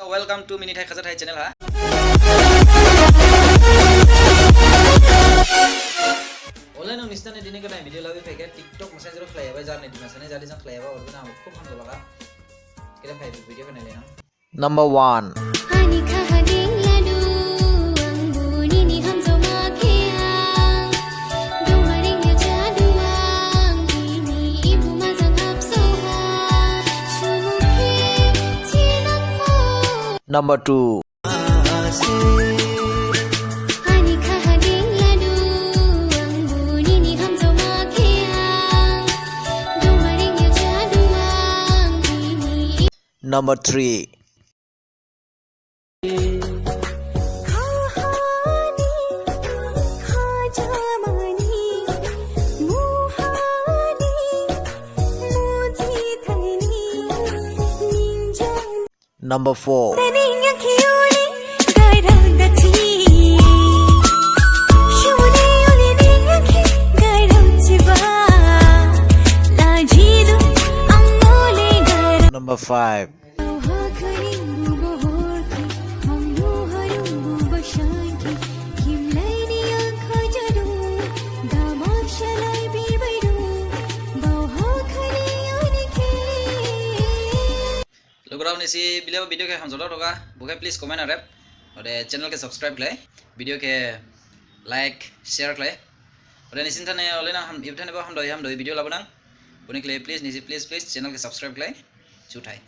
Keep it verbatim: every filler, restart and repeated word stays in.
Welcome to Minithai Khajathai channel ha. Olei nung nisthane dini gdain video labu phaikha TikTok masainjirao khlaiyaba jarni Dimasani jadi jang khlaiyaba organa ang khub hamjaolakha. Kira phai video khe nailai nang. Number one. Ani kha hading ladu, ang buni ni hamjaoma khe ang. Dongmaring ya jadu ang, bini ibu majang hapsoha. Sumukhe chinang ko. Number two. Ani kha hading ladu, ang buni ni hamjaoma khe ang. Dongmaring ya jadu ang, bini. Number three. Number four. Number five. Lugurao nisi bilai video khe hamjaoda thoga, bo khe please comment ha reb. Ode channel khe subscribe khlai, video khe like, share khlai. Ode nisinthane olei nang ham, ibthane bo hamdao hamdao video labu nang. Boni khlai please nisi please please channel khe subscribe khlai. Juthai.